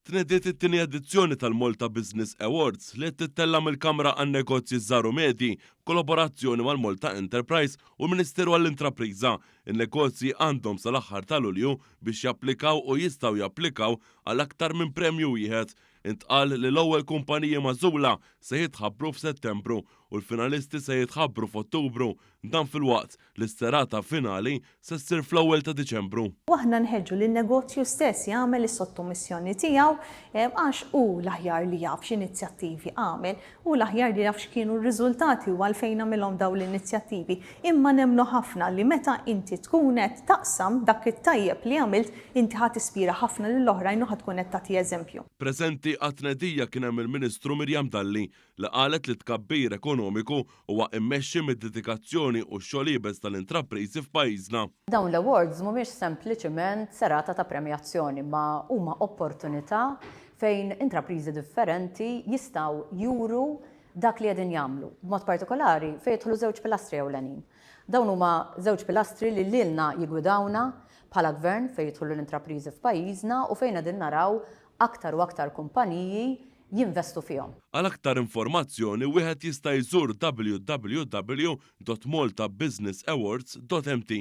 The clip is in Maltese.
Tnediet it-tieni edizzjoni tal-Malta Business Awards li qed tittella' mill-Kamra għan-Negozji Żgħar u Medji b'kollaborazzjoni mal-Malta Enterprise u l-Ministeru għall-Intrapriża. In-negozji għandhom sal-aħħar ta' Lulju biex japplikaw u jistgħu japplikaw għal aktar minn premju wieħed. Intqal li l-ewwel kumpaniji magħżula se jitħabbru f'Settembru u l-finalisti se jitħabbru f'Ottubru. Dan filwaqt li s-serata finali se ssir fl-ewwel ta' Diċembru. U aħna nħeġġu lin-negozju stess jagħmel is-sottomissjoni tiegħu għax hu l-aħjar li jaf x'inizjattivi għamel, hu l-aħjar li jaf x'kienu r-riżultati u għalfejn għamilhom dawn l-inizjattivi. Imma nemmnu ħafna li meta inti tkun qed taqsam dak it-tajjeb li għamilt, inti ħa tispira ħafna lill-oħrajn u ħa tkun qed tagħti eżempju. Preżenti għat-tnedija kien hemm il-Ministru Miriam Dalli li qalet li t-tkabbir ekonomiku huwa immexxi mid-dedikazzjoni u x-xogħol iebes tal-intrapriżi f'pajjiżna. Dawn l-awards mhumiex sempliċiment serata ta' premjazzjoni imma huma opportunità fejn intrapriżi differenti jistgħu juru dak li qegħdin jagħmlu, b'mod partikolari fejn jidħlu żewġ pilastri ewlenin. Dawn huma żewġ pilastri li lilna jiggwidawna bħala Gvern fejn jidħlu l-intrapriżi f'pajjiżna u fejn qegħdin naraw aktar u aktar kumpaniji jinvestu fihom. Għal aktar informazzjoni wieħed jista' jżur www.maltabusinessawards.mt.